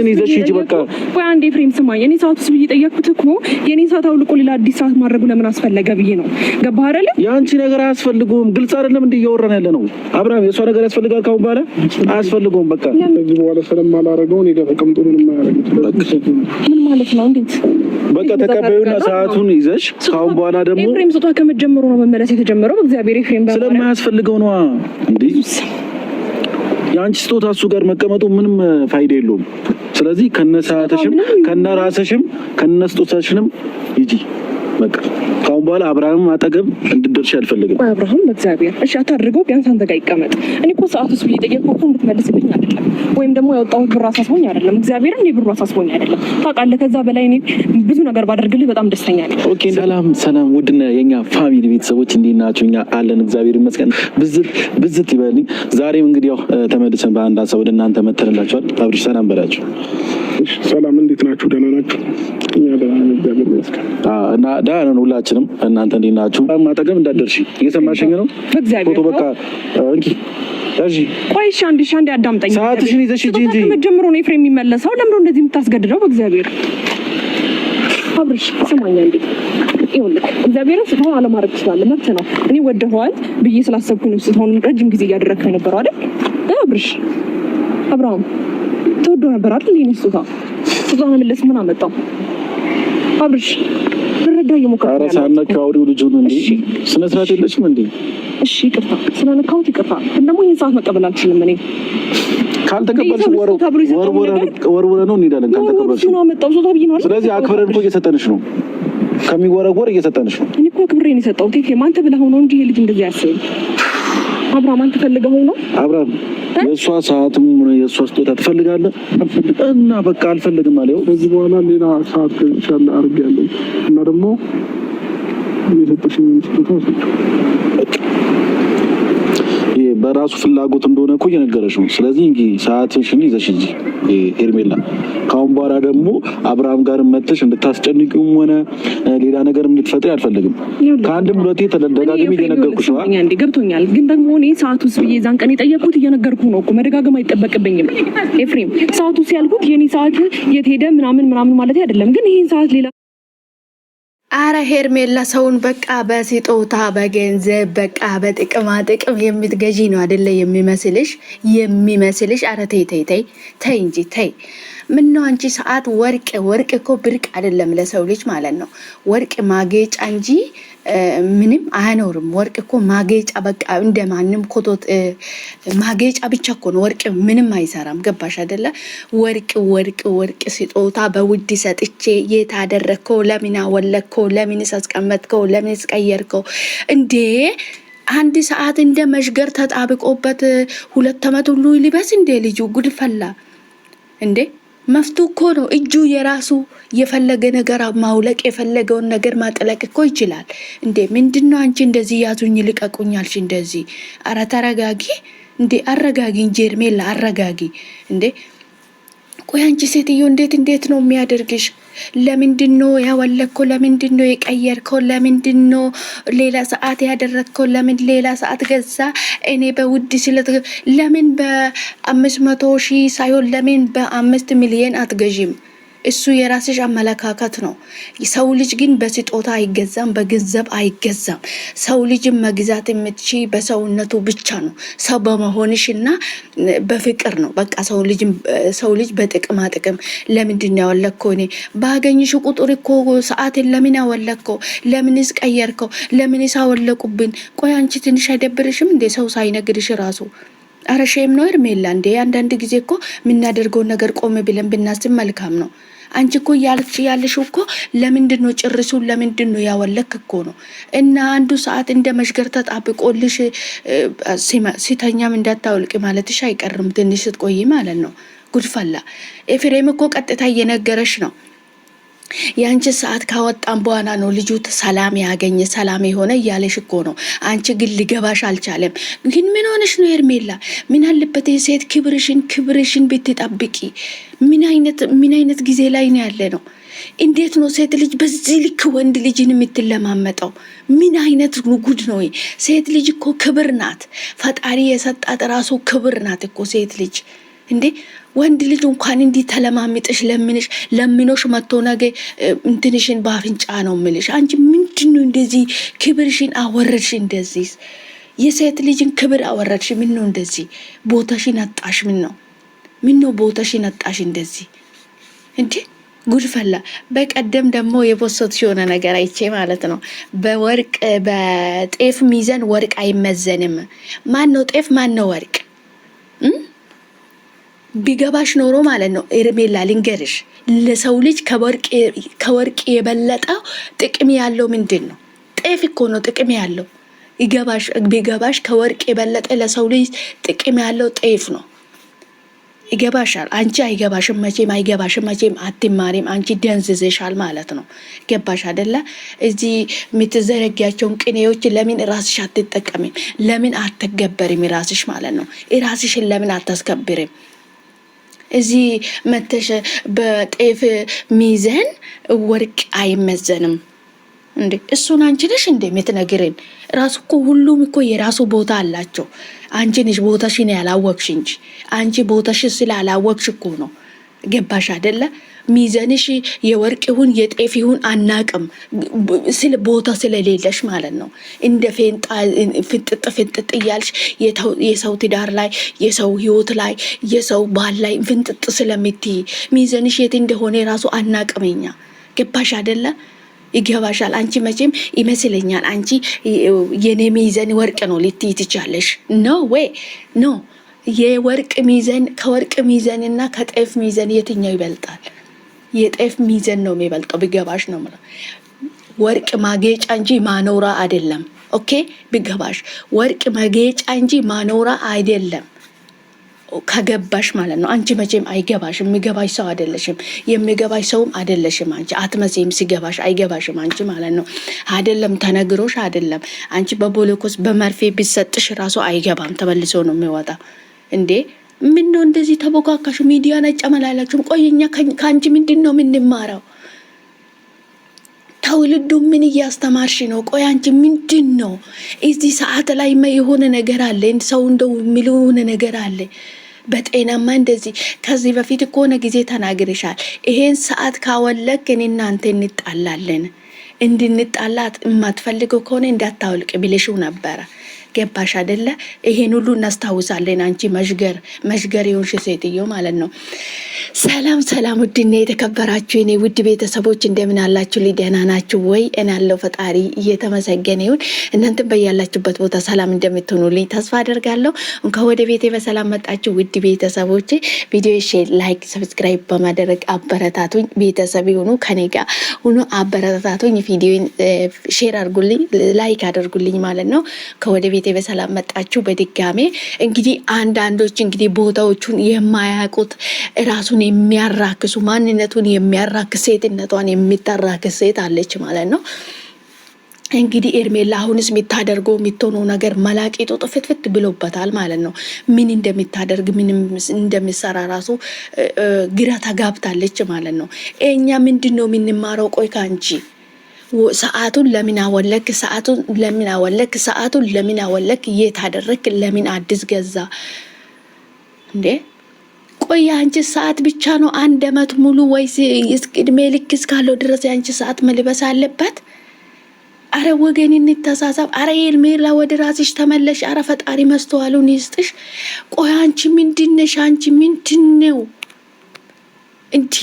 ይዘሽ ሂጂ በቃ። ቆይ አንዴ ኤፍሬም ስማኝ፣ እኔ ሰዓት ውስጥ ብዬ ጠየቅኩት እኮ የኔን ሰዓት አውልቆ ሌላ አዲስ ሰዓት ማድረጉ ለምን አስፈለገ ብዬ ነው። ገባህ አይደለ? የአንቺ ነገር አያስፈልገውም። ግልጽ አይደለም እንዴ እያወራን ያለ ነው? አብርሃም የእሷ ነገር ያስፈልጋል? ካሁን በኋላ አያስፈልገውም። በቃ ከዚህ በኋላ ስለማላረገው እኔ ጋር ተቀምጦ ምንም አያደርግም። ምን ማለት ነው? እንዴት በቃ ተቀበዩና ሰዓቱን ይዘሽ ካሁን በኋላ ደግሞ ኤፍሬም ስጦታ ከመጀመሩ ነው መመለስ የተጀመረው። በእግዚአብሔር ኤፍሬም ስለማያስፈልገው ነዋ እንዴ የአንቺ ስጦታ እሱ ጋር መቀመጡ ምንም ፋይዳ የለውም። ስለዚህ ከነ ሰዓትሽም ከነ ራስሽም ከነ ስጦታሽንም ሂጂ በቃ። ከአሁን በኋላ አብርሃምም አጠገብ እንድትደርሺ አልፈልግም። ቆይ አብርሃም በእግዚአብሔር እሺ አታድርገው፣ ቢያንስ አንተ ጋር ይቀመጥ። እኔ እኮ ሰዓት ውስጥ ብዬ ጠየቅኩህ እኮ እንድትመልስልኝ አይደለም፣ ወይም ደግሞ ያወጣሁት ብር አሳስቦኝ አይደለም። እግዚአብሔርን እኔ ብሩ አሳስቦኝ አይደለም። ታውቃለህ፣ ከዛ በላይ እኔ ብዙ ነገር ባደርግልህ በጣም ደስተኛ ነኝ። Okay፣ ሰላም ሰላም፣ ውድና የኛ family ቤተሰቦች እንዴት ናችሁ? እኛ አለን እግዚአብሔር ይመስገን። ብዝት ብዝት ይበልኝ። ዛሬም እንግዲህ ያው ተመልሰን በአንድ ሀሳብ ወደ እናንተ መተንላችኋል። አብርሽ ሰላም በላችሁ። ሰላም፣ እንዴት ናችሁ? ደህና ናችሁ? እኛ ደህና ነን፣ እግዚአብሔር ይመስገን። እና ደህና ነን ሁላችንም። እናንተ እንዴት ናችሁ? አጠገብ እንዳትደርሺ እየሰማሽኝ ነው? በእግዚአብሔር ፎቶ በቃ እንኪ እሺ። ቆይ እሺ፣ አንዴ እሺ፣ አንዴ አዳምጠኝ። ሰዓትሽን ይዘሽ ሂጂ እንጂ ከመጀመሩ ነው ኤፍሬም የሚመለሰው። ለምንድነው እንደዚህ የምታስገድደው? በእግዚአብሔር አብርሽ ስማኝ አንዴ። ይኸውልህ እግዚአብሔርን ስትሆን አለማድረግ ትችላለህ፣ መብት ነው። እኔ ወደኸዋል ብዬ ስላሰብኩኝ ነው ስትሆን ረጅም ጊዜ እያደረግከው የነበረው አይደል? አብርሽ አብርሃም ተወዶ ነበር አይደል? ይሄን ስጦታ ስጦታ መመለስ ምን አመጣው? አብርሽ ልረዳ እየሞከርኩ ኧረ ነው። ሳነካው አውሪው ልጁን እንዴ! ስነ ስርዓት የለሽም እንዴ? እሺ ይቅርታ፣ ስለነካሁት ይቅርታ። ግን ደግሞ ይህን ሰዓት መቀበል አልችልም እኔ። ካልተቀበልሽ ወርውረ ነው እንሄዳለን። ካልተቀበልሽ ስለዚህ አክብረን እኮ እየሰጠንሽ ነው። ከሚወረወር እየሰጠንሽ ነው። እኔ እኮ አክብሬ ነው የሰጠሁት። ኤፍሬም አንተ ብለኸው ነው እንጂ ይሄ ልጅ እንደዚህ አያስብም። አብርሃም አንተ ፈልገኸው ነው። አብርሃም የእሷ ሰዓትም ሆነ የእሷ ስጦታ ትፈልጋለህ እና በቃ አልፈልግም አለው። ከዚህ በኋላ ሌላ ሰዓት ገዝቻለሁ አድርጌያለሁ እና ደግሞ የሰጠሽኝን ስጦታ ወስጄው በራሱ ፍላጎት እንደሆነ እኮ እየነገረሽ ነው። ስለዚህ እንግዲህ ሰዓትሽን ይዘሽ ሂጂ ሄርሜላ። ከአሁን በኋላ ደግሞ አብርሃም ጋር መተሽ እንድታስጨንቂውም ሆነ ሌላ ነገር እንድትፈጥሪ አልፈልግም። ከአንድም ሁለቴ ተደጋግሜ እየነገርኩሽ ነው። እንዴ ገብቶኛል። ግን ደግሞ እኔ ሰዓቱ ብዬ የዛን ቀን የጠየቅኩት እየነገርኩ ነው እኮ መደጋገም አይጠበቅብኝም ኤፍሬም። ሰዓቱ ሲያልኩት የኔ ሰዓት የት ሄደ ምናምን ምናምን ማለት አይደለም። ግን ይህን ሰዓት ሌላ አረ ሄርሜላ ሰውን በቃ በስጦታ በገንዘብ በቃ በጥቅማ ጥቅም የምትገዢ ነው አደለ የሚመስልሽ የሚመስልሽ። አረ ተይ ተይ ተይ ተይ እንጂ ተይ። ምነው አንቺ ሰዓት ወርቅ ወርቅ እኮ ብርቅ አይደለም ለሰው ልጅ ማለት ነው። ወርቅ ማጌጫ እንጂ ምንም አያኖርም። ወርቅ እኮ ማጌጫ በቃ እንደማንም ኮቶት ማጌጫ ብቻ እኮ ነው። ወርቅ ምንም አይሰራም። ገባሽ አይደለ? ወርቅ ወርቅ ወርቅ ስጦታ በውድ ሰጥቼ የት አደረግከው? ለምን አወለቅከው? ለምንስ አስቀመጥከው? ለምንስ ቀየርከው? እንዴ አንድ ሰዓት እንደ መሽገር ተጣብቆበት 2 ዓመት ሁሉ ሊበስ እንዴ ልጁ ጉድፈላ እንዴ! መፍቱ እኮ ነው። እጁ የራሱ የፈለገ ነገር ማውለቅ የፈለገውን ነገር ማጥለቅ እኮ ይችላል። እንዴ ምንድን ነው አንቺ እንደዚህ ያዙኝ ልቀቁኝ አልሽ? እንደዚህ አረ ተረጋጊ እንዴ አረጋጊ እንጂ ሄርሜላ አረጋጊ እንዴ። ቆይ አንቺ ሴትዮ እንዴት እንዴት ነው የሚያደርግሽ? ለምንድን ነው ያወለቅከው? ለምንድን ነው የቀየርከው? ለምንድን ነው ሌላ ሰዓት ያደረግከው? ለምን ሌላ ሰዓት ገዛ? እኔ በውድ ስለት ለምን በ500,000 ሳይሆን ለምን በ5 ሚሊዮን አትገዢም? እሱ የራስሽ አመለካከት ነው። ሰው ልጅ ግን በስጦታ አይገዛም፣ በገንዘብ አይገዛም። ሰው ልጅን መግዛት የምትችይ በሰውነቱ ብቻ ነው። ሰው በመሆንሽ እና በፍቅር ነው። በቃ ሰው ልጅ በጥቅማ ጥቅም ለምንድን ነው ያወለቅከው? እኔ ባገኝሽ ቁጥር እኮ ሰዓትን ለምን ያወለቅከው? ለምንስ ቀየርከው? ለምንስ አወለቁብን? ቆይ አንቺ ትንሽ አይደብርሽም እንዴ ሰው ሳይነግርሽ ራሱ? አረ shame ነው ሄርሜላ እንዴ! አንዳንድ ጊዜ እኮ የምናደርገውን ነገር ቆም ብለን ብናስብ መልካም ነው። አንቺ እኮ እያልሽ ያለሽው እኮ ለምንድን ነው ጭርሱን ለምንድን ነው ያወለክ እኮ ነው። እና አንዱ ሰዓት እንደ መሽገር ተጣብቆልሽ ሲተኛም እንዳታወልቅ ማለትሽ አይቀርም ትንሽ ስትቆይ ማለት ነው። ጉድፈላ ኤፍሬም እኮ ቀጥታ እየነገረሽ ነው። የአንቺ ሰዓት ካወጣን በኋላ ነው ልጁ ሰላም ያገኘ ሰላም የሆነ እያለሽ እኮ ነው። አንቺ ግን ሊገባሽ አልቻለም። ግን ምን ሆነሽ ነው ሄርሜላ? ምን አለበት የሴት ክብርሽን ክብርሽን ብትጠብቂ? ምን አይነት ጊዜ ላይ ነው ያለ ነው? እንዴት ነው ሴት ልጅ በዚህ ልክ ወንድ ልጅን የምትለማመጠው? ምን አይነት ጉድ ነው? ሴት ልጅ እኮ ክብር ናት። ፈጣሪ የሰጣት ራሱ ክብር ናት እኮ ሴት ልጅ። እንዴ ወንድ ልጅ እንኳን እንዲህ ተለማምጥሽ ለምንሽ ለምኖሽ መጥቶ ነገ እንትንሽን በአፍንጫ ነው ምልሽ። አንቺ ምንድነው እንደዚህ ክብርሽን አወረድሽ? እንደዚህ የሴት ልጅን ክብር አወረድሽ። ምን ነው እንደዚህ ቦታሽን አጣሽ? ምን ነው ምን ነው ቦታሽን አጣሽ? እንደዚህ እንዴ ጉድፈላ። በቀደም ደግሞ የ post የሆነ ነገር አይቼ ማለት ነው። በወርቅ በጤፍ ሚዘን ወርቅ አይመዘንም። ማን ነው ጤፍ? ማን ነው ወርቅ? ቢገባሽ ኖሮ ማለት ነው ኤርሜላ ልንገርሽ፣ ለሰው ልጅ ከወርቅ የበለጠ ጥቅም ያለው ምንድን ነው? ጤፍ እኮ ነው ጥቅም ያለው። ቢገባሽ ከወርቅ የበለጠ ለሰው ልጅ ጥቅም ያለው ጤፍ ነው። ይገባሻል። አንቺ አይገባሽም፣ መቼም አይገባሽም፣ መቼም አትማሪም። አንቺ ደንዝዘሻል ማለት ነው። ገባሽ አደለ? እዚህ የምትዘረጊያቸውን ቅኔዎች ለምን ራስሽ አትጠቀሚም? ለምን አትገበሪም? ራስሽ ማለት ነው። ራስሽን ለምን አታስከብሪም? እዚህ መተሽ በጤፍ ሚዘን ወርቅ አይመዘንም እንዴ? እሱን አንቺ ነሽ እንዴ የምትነግሪን? ራሱ እኮ ሁሉም እኮ የራሱ ቦታ አላቸው። አንቺ ነሽ ቦታሽን ያላወቅሽ እንጂ አንቺ ቦታሽ ስላላወቅሽ እኮ ነው። ገባሽ አይደለ? ሚዘንሽ የወርቅ ይሁን የጤፍ ይሁን አናቅም፣ ስለ ቦታ ስለሌለሽ ማለት ነው። እንደ ፌንጣ ፍንጥጥ ፍንጥጥ እያልሽ የሰው ትዳር ላይ፣ የሰው ህይወት ላይ፣ የሰው ባል ላይ ፍንጥጥ ስለምትይ ሚዘንሽ የት እንደሆነ የራሱ አናቅም እኛ። ገባሽ አይደለ? ይገባሻል። አንቺ መቼም ይመስለኛል አንቺ የኔ ሚዘን ወርቅ ነው ልትይ ትቻለሽ። No way, no። የወርቅ ሚዘን ከወርቅ ሚዘን እና ከጤፍ ሚዘን የትኛው ይበልጣል? የጤፍ ሚዘን ነው የሚበልጠው። ቢገባሽ ነው የምለው። ወርቅ ማጌጫ እንጂ ማኖራ አይደለም። Okay ቢገባሽ፣ ወርቅ ማጌጫ እንጂ ማኖራ አይደለም። ከገባሽ ማለት ነው። አንቺ መቼም አይገባሽም። የሚገባሽ ሰው አይደለሽም። የሚገባሽ ሰውም አይደለሽም። አንቺ አትመሴም። ሲገባሽ አይገባሽም አንቺ ማለት ነው። አይደለም ተነግሮሽ አይደለም። አንቺ በቦሎኮስ በመርፌ ቢሰጥሽ ራሱ አይገባም፣ ተመልሶ ነው የሚወጣ። እንዴ ምን ነው እንደዚህ ተቦካካሽ? ሚዲያ ነጨመላላችሁም። ቆይ እኛ ከአንቺ ምንድን ነው የምንማረው? ትውልዱ ምን እያስተማርሽ ነው? ቆይ አንቺ ምንድን ነው እዚህ ሰዓት ላይ የሆነ ነገር አለ፣ ሰው እንደው የሚለው የሆነ ነገር አለ። በጤናማ እንደዚህ ከዚህ በፊት እኮ ሆነ ጊዜ ተናግርሻል። ይሄን ሰዓት ካወለቅ እኔ እናንተ እንጣላለን። እንድንጣላት የማትፈልገው ከሆነ እንዳታወልቅ ብለሽው ነበረ። ገባሽ አይደለ? ይሄን ሁሉ እናስታውሳለን። አንቺ መሽገር መሽገር የሆንሽ ሴትዮ ማለት ነው። ሰላም ሰላም፣ ውድና የተከበራችሁ የኔ ውድ ቤተሰቦች እንደምን አላችሁ? ደህና ናችሁ ወይ? እኔ አለሁ፣ ፈጣሪ እየተመሰገነ ይሁን። እናንተም በያላችሁበት ቦታ ሰላም እንደምትሆኑልኝ ተስፋ አደርጋለሁ። እንኳን ወደ ቤቴ በሰላም መጣችሁ ውድ ቤተሰቦቼ። ቪዲዮ share፣ like፣ subscribe በማድረግ አበረታቱኝ። ቤተሰብ የሆኑ ከኔ ጋር ሁኑ፣ አበረታቱኝ። ቪዲዮ share አድርጉልኝ፣ like አድርጉልኝ ማለት ነው። ከወደ ቤቴ በሰላም መጣችሁ። በድጋሜ እንግዲህ አንዳንዶች እንግዲህ ቦታዎቹን የማያውቁት ራሱን የሚያራክሱ ማንነቱን የሚያራክስ ሴትነቷን የሚታራክስ ሴት አለች ማለት ነው። እንግዲህ ኤርሜላ አሁንስ የሚታደርገው የሚትሆነው ነገር መላቂጡ ጥፍትፍት ብሎበታል ማለት ነው። ምን እንደሚታደርግ ምን እንደሚሰራ ራሱ ግራ ተጋብታለች ማለት ነው። እኛ ምንድን ነው የምንማረው? ቆይ ከአንቺ ሰዓቱን ለምን አወለክ? ሰዓቱን ለምን አወለክ? ሰዓቱን ለምን አወለክ? የት አደረክ? ለምን አዲስ ገዛ እንዴ? ቆይ የአንቺ ሰዓት ብቻ ነው አንድ አመት ሙሉ ወይስ እድሜ ልክ እስካለው ድረስ የአንቺ ሰዓት መልበስ አለበት? አረ ወገን እንተሳሰብ። አረ ኤርሜላ ወደ ራስሽ ተመለሽ። አረ ፈጣሪ መስተዋሉን ይስጥሽ። ቆይ አንቺ ምንድነሽ? አንቺ ምንድነው እንዴ?